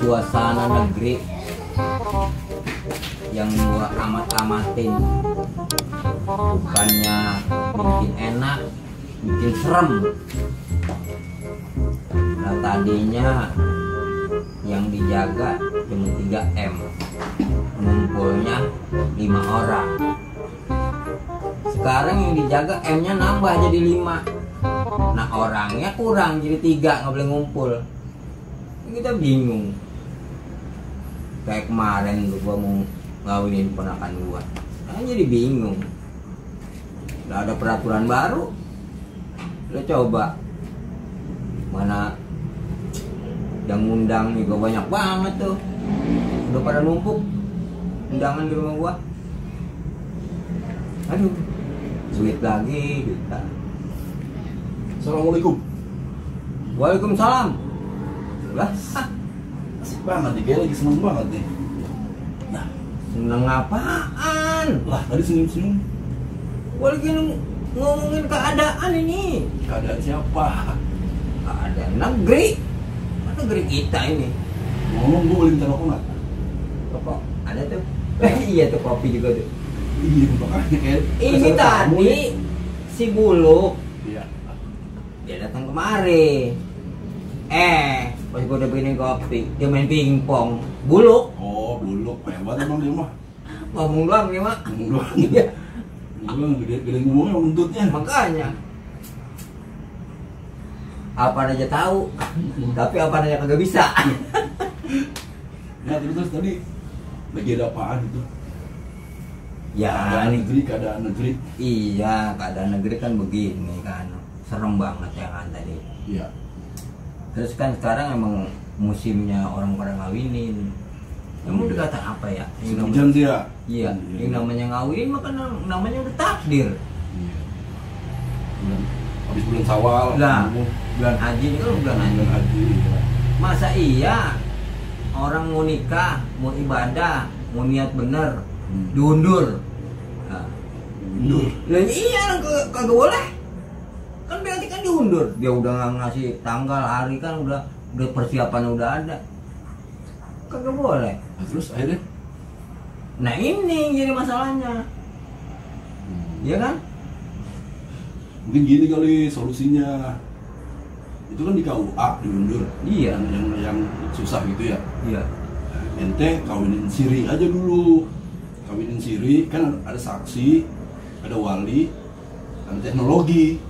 suasana negeri yang gua amat-amatin, bukannya bikin enak, bikin serem. Nah tadinya yang dijaga cuma 3M, ngumpulnya 5 orang. Sekarang yang dijaga M-nya nambah jadi 5. Nah orangnya kurang jadi 3, nggak boleh ngumpul. Kita bingung. Kayak kemarin gua mau ngawinin ponakan gua, nah jadi bingung. Udah ada peraturan baru, lo coba mana yang ngundang juga banyak banget tuh, udah pada numpuk undangan di rumah gua. Aduh, duit lagi, duit lagi. Assalamualaikum. Waalaikumsalam. Lah, Asik banget nih, kayak lagi seneng banget nih. Nah, seneng apaan? lah tadi senyum-senyum. Gua lagi ngomongin keadaan ini. Keadaan siapa? Keadaan negeri. Negeri kita ini. Ngomong, gue boleh minta rokok nggak? Rokok ada tuh. Iya tuh, kopi juga tuh. Iya, makanya kayak Ini kesel kamu tadi ya. si Buluk Iya. dia datang kemari. Pas gue udah bikinin kopi, dia main pingpong. Buluk Oh, buluk, hebat emang dia mah. ngomong doang nih mak. Ngomong doang. Iya, Ngomong gede ngomongnya untutnya. makanya apa aja tahu, tapi apa aja kagak bisa. Nah, terus tadi lagi ada apaan itu? Ya, Keadaan negeri. iya keadaan negeri kan begini kan, serem banget ya kan tadi. Iya. Terus kan sekarang emang musimnya orang pada ngawinin. Emang dikata apa ya? Hujan sih ya? Iya, yang namanya ngawinin mah kan namanya udah takdir. Iya. Habis bulan Syawal. Nah, bulan haji ini kan bulan haji. Bulan haji. Ya. Masa iya orang mau nikah, mau ibadah, mau niat bener, diundur. Nah, Mundur. lah iya kagak boleh. Kan berarti kan diundur. Dia udah nggak ngasih tanggal, hari kan udah persiapan udah ada. Kagak boleh. Nah, terus akhirnya? Nah ini jadi masalahnya. Iya kan? Mungkin gini kali solusinya. Itu kan di KUA diundur. Iya. Yang susah gitu ya. Iya. Nah, ente kawinin siri aja dulu. Kawinin siri kan ada saksi, ada wali, ada teknologi.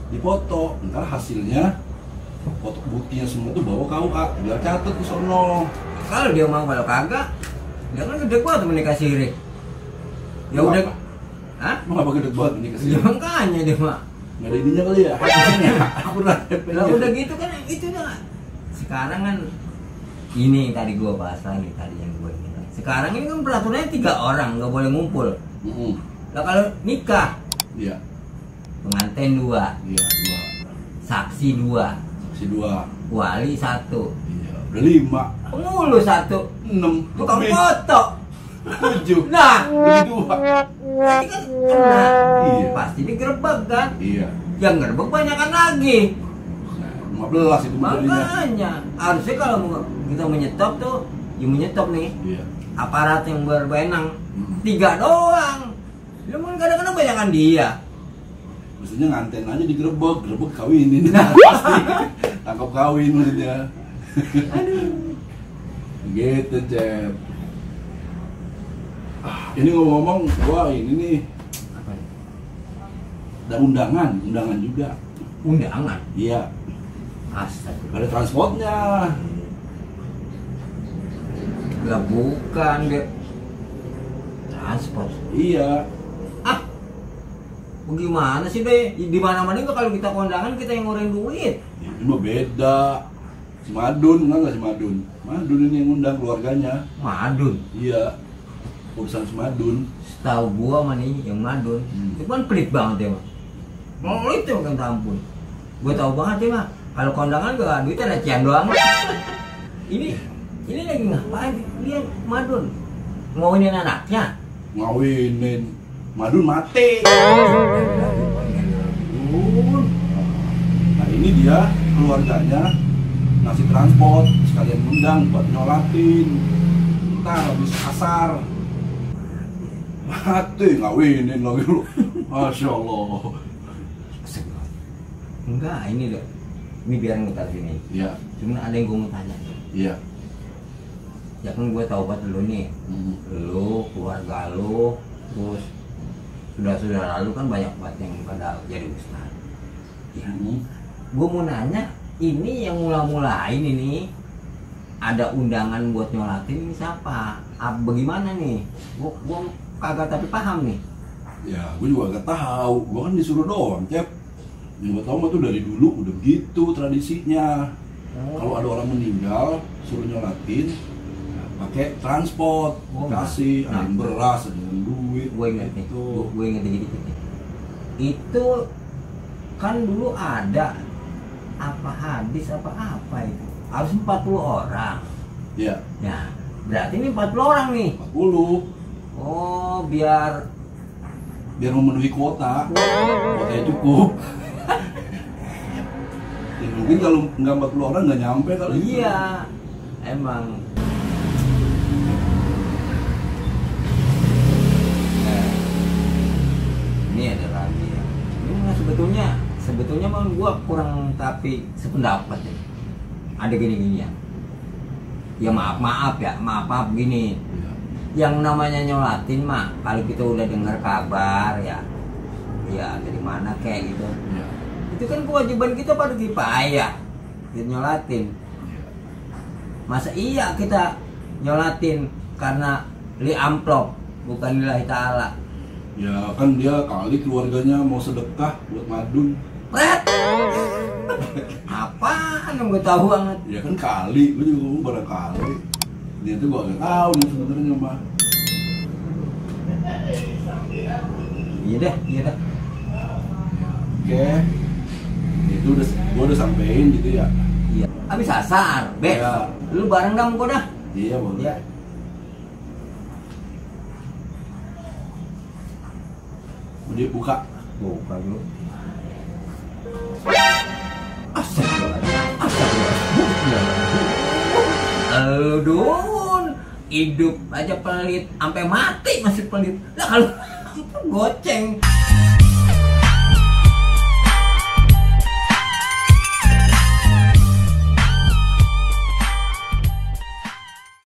Dipoto, ntar hasilnya foto buktinya semua tuh bawa KUA, biar catat ke sono. Kalau dia mau, kalau kagak, dia kan gede banget menikah siri. Ya Lu udah. apa? Hah? Emang apa gede banget ini Ya kesini? makanya dia mah. Nggak ada ininya kali ya? Aku udah Lah udah gitu kan itu dah. Sekarang kan ini yang tadi gua bahas lagi tadi yang gua ini. Sekarang ini kan peraturannya 3 orang nggak boleh ngumpul. Lah kalau nikah Iya, pengantin 2, iya, 2. saksi 2, Saksi 2. wali 1, Iya, udah 5. pengulu 1, 6. tukang foto. 7. Nah, Lebih 2. berarti kan kena. Iya. Pasti digerebek kan. Iya. Yang gerebek banyakan lagi. Nah, 15 itu jadinya. Makanya harusnya kalau kita menyetop tuh, yang menyetop nih Iya. aparat yang berwenang 3 doang. Lu mau kadang-kadang banyakan dia. Maksudnya nganten aja digerebek, gerebek kawinin. Pasti. Tangkap kawin maksudnya. Aduh. Gitu, Cep. Ini ngomong-ngomong, gua ini nih Apa nih? ada undangan juga. Undangan. Iya, Astaga. ada transportnya. Lah bukan dia transport. Iya. Ah. Bagaimana sih deh? Di mana-mana juga kalau kita kondangan kita yang ngeluarin duit. Ini mah beda. Si Madun, enggak si Madun? Madun ini yang ngundang keluarganya. Madun. Iya. Urusan si Madun. Setahu gua mah nih yang madun. Itu kan pelit banget ya, Mak. Mau itu kan ampun. Gua tahu banget ya, Mak. Kalau kondangan gua duitnya recehan doang. Ini lagi ngapain? Dia madun. Ngawinin anaknya. Ngawinin. Madun mati. Nah ini dia keluarganya ngasih transport sekalian undang buat nyolatin. Ntar habis asar mati ngawinin lagi lu. Masya Allah. Enggak, ini deh. Ini biar ngetar sini. Iya. Cuma ada yang gue mau tanya. Iya. Ya kan gue tau buat lu nih. Lu, keluarga lu, terus saudara-saudara lu kan banyak banget yang pada jadi ustaz. Ya. Gue mau nanya, ini yang mula-mulain ini ada undangan buat nyolatin ini siapa? Bagaimana nih? Gue kagak tapi paham nih. Ya, gue juga gak tahu. Gue kan disuruh doang, Cep. Yang gue tahu mah tuh dari dulu udah begitu tradisinya. Kalau ada orang meninggal, suruh nyolatin, pakai transport, kasih, ada yang beras, ada yang duit. Gue inget nih, gue inget gitu. Itu kan dulu ada apa hadis apa itu harus 40 orang. Iya. Ya, berarti ini 40 orang nih. 40. Oh, biar memenuhi kuota. Kuotanya cukup. Ya, mungkin kalau nggak 40 orang nggak nyampe kali. Iya, emang. Ini ada lagi ya. Ini mah sebetulnya mah gua kurang tapi sependapat ya. Ada gini ya. Ya maaf gini. Ya. Yang namanya nyolatin mah kalau kita udah dengar kabar ya dari mana kayak gitu. Ya. Itu kan kewajiban kita pada kifayah kita nyolatin. Masa iya kita nyolatin karena li amplop bukan lillahi ta'ala. Ya kan dia kali keluarganya mau sedekah buat madun. Pret! Apaan yang gue tahu banget. Ya kan kali, gue juga ngomong barangkali. Dia tuh gue gak tahu nih sebenarnya mah. Iya dah. Oke. Itu gue udah sampein gitu ya. Iya. Habis asar, Beb. Ya. Lu bareng dah sama gue dah. Iya boleh. Iya. Dia buka. Buka dulu. Aduh, hidup aja pelit, sampai mati masih pelit. Nah kalau goceng.